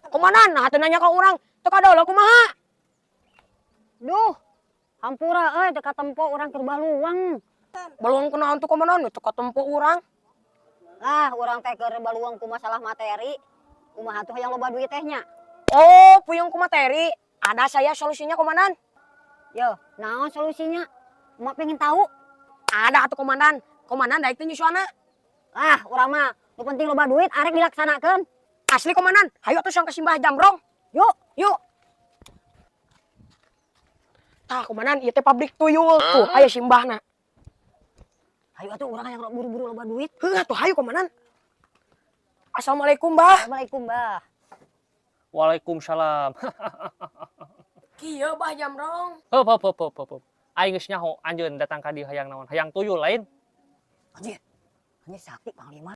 Komandan, nah teu nanya ka urang, teu kadolo kumaha? Duh, hampura euy, teu katempo urang keur baluang. Baluang kunaon tuh, Komandan? Teu katempo urang. Lah, urang teh keur baluang ku masalah materi. Kumaha tuh hayang loba duit teh nya? Oh, puyeng ku materi. Ada saya solusinya, Komandan. Yo, naon solusinya? Emak pengen tahu. Ada atuh, Komandan. Komandan daek teu nyusuana? Ah, urang mah nu penting loba duit arek dilaksanakeun. Asli, Komandan. Hayu atuh sang ka Simbah Jamrong. Yuk. Yuk. Tah, Komandan, ieu teh pabrik tuyul tuh, aya simbahna. Hayu atuh, urang hayang buru-buru loba duit. Heuh atuh, hayu, Komandan. Assalamualaikum, Bah. Assalamualaikum, Bah. Waalaikumsalam. Kieu, Bah Jamrong. Heup heup heup heup heup. Aing geus nyaho anjeun datang ka dieu hayang naon? Hayang tuyul lain? Anjir. Anjir, sakti panglima.